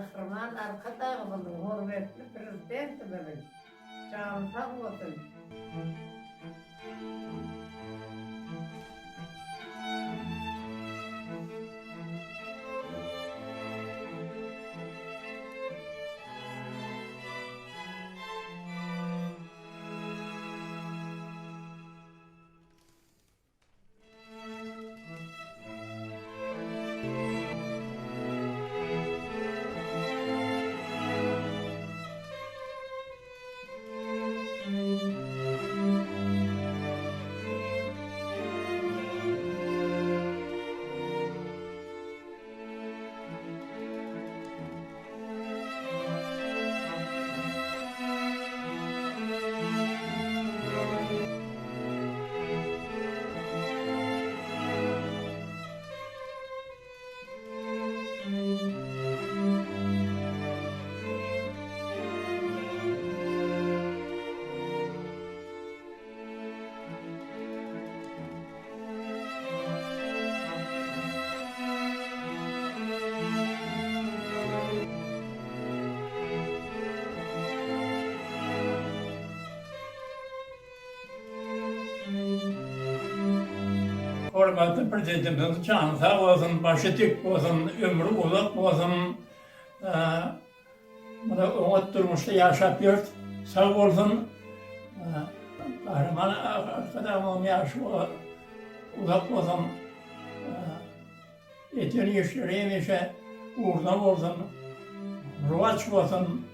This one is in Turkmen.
Gahryman Arkadagymyzyň, hormatly Prezidentimiziň jany sag bolsun! Hormatly Prezidentimiziň jany sag bolsun, başy dik bolsun, ömri uzak bolsun. Muna oňat durmuşda ýaşap ýört, sag bolsun. Gahryman Arkadagymyzyň ýaşy uzak bolsun. Eden işleri hemişe ugruna bolsun, rowaç bolsun.